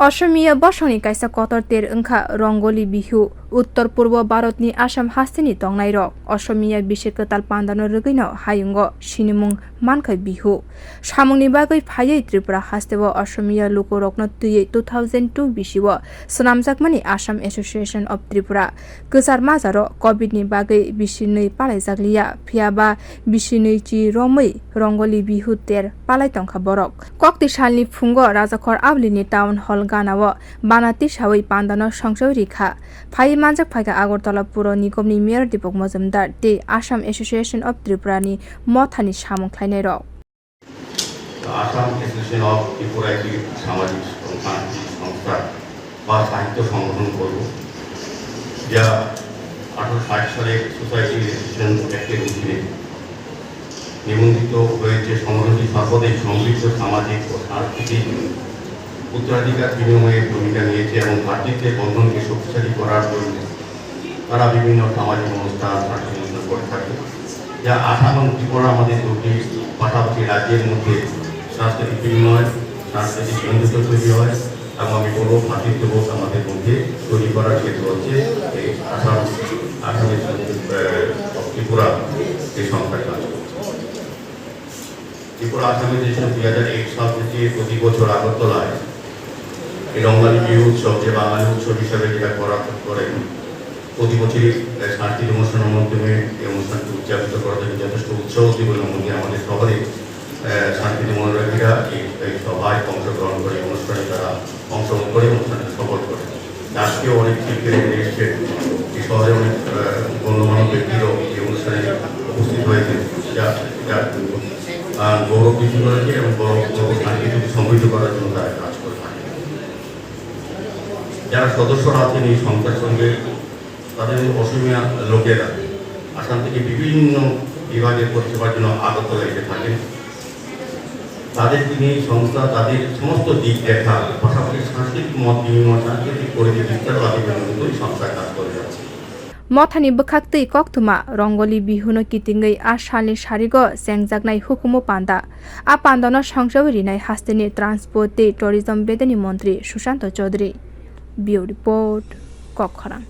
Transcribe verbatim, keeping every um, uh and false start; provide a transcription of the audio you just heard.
Osomiya bosongni kaisa kotor ter wngkha Rongoli Bihu. Uttor purbo Bharatni Assam hasteni tongnairok Osomiya bisi kwtal pandano rwgwino hayungo sinimung mankha Bihu. Samungni bagwi phaiwi Tripura hasteo Osomiya lukurokno twiwi two thousand two bisio swnamjakmani Assam Association of Tripura kwchar majaro Covid ni bagwi bisinwi palaijakliya, phiyaba bisinwi chi romwi Rongoli Bihu ter palai tongkha borok. Kokti salni phungo Rajakhor Aulini Town Hall ganao bana tisawi pandano songchawi rikha. Phaiwi manjak phaikha Agartala Puro Nigamni Mayor Deepak Majumdar tei Assam Association of Tripura ni mothani samung khlainairok. Assam association of Tripura একটি সামাজিক সংস্থান সংস্থা বা সাহিত্য সংগঠন করব, যা আঠারোশো ষাট সালে সোসাইটি রেজিস্ট্রেশন অ্যাক্টের অধীনে নিবন্ধিত হয়েছে। সংগঠনটি সর্বদাই সমৃদ্ধ সামাজিক ও সাংস্কৃতিক উত্তরাধিকার বিনিময়ে ভূমিকা নিয়েছে এবং ভ্রাতৃত্বের বন্ধনকে শক্তিশালী করার জন্য তারা বিভিন্ন সামাজিক অনুষ্ঠান, সাংস্কৃতিক অনুষ্ঠান করে থাকে, যা আসাম এবং ত্রিপুরা আমাদের দুটি পাশাপাশি রাজ্যের মধ্যে সাংস্কৃতিক বিনিময়, সাংস্কৃতিক বন্ধুত্ব তৈরি হয় এবং আমি বলবো ভ্রাতৃত্ববোধ আমাদের মধ্যে তৈরি করার ক্ষেত্রে হচ্ছে এই আসাম, আসামের সঙ্গে, আহ, ত্রিপুরা এই সংস্থার কাজ করছে। ত্রিপুরা আসামে যে দুই হাজার এক সাল থেকে প্রতি বছর আগরতলায় এই রঙালী বিহু উৎসব, যে বাঙালি উৎসব হিসাবে যেটা করা করেন, প্রতি বছরই, আহ, সাংস্কৃতিক অনুষ্ঠানের মাধ্যমে এই অনুষ্ঠানটি উদযাপিত করা যায়। যথেষ্ট উৎসাহ উদ্দীপনার মধ্যে আমাদের শহরে, আহ, সাংস্কৃতিক অনুরাগীরা এই, এই সভায় অংশগ্রহণ করে, অনুষ্ঠানে তারা অংশগ্রহণ করে, অনুষ্ঠানকে সফল করে। আজকেও অনেক শিল্পীরা এখানে এসছেন, এই শহরে অনেক, আহ, গণ্যমান্য ব্যক্তিরাও এই অনুষ্ঠানে উপস্থিত হয়েছেন, যা, যা, আহ, গৌরব বৃদ্ধি করেছে এবং গৌরব, গৌরব সাংস্কৃতিক সমৃদ্ধ করার জন্য তারা কাজ করে থাকেন। যারা সদস্যরা আছেন এই সংস্থার সঙ্গে, তাদের অসমীয়া লোকেরা আসাম থেকে বিভিন্ন বিভাগের পরিষেবার জন্য আগরতলা এসে থাকেন। তাদের তিনি এই সংস্থা, তাদের সমস্ত দিক দেখা, পাশাপাশি সাংস্কৃতিক মত বিনিময়, সাংস্কৃতিক পরিধি বিস্তার আদি জন্য কিন্তু এই সংস্থা কাজ করে যাচ্ছে। Mothani bwkhaktwi koktwma Rongoli Bihuno kitingwi a salni sarigo chengjaknai hukumu panda. A pandano songchawi rinai hasteni Transport tei Tourism bedeni montri Sushanta Chaudhary. Bureau Report, Kokkhorang.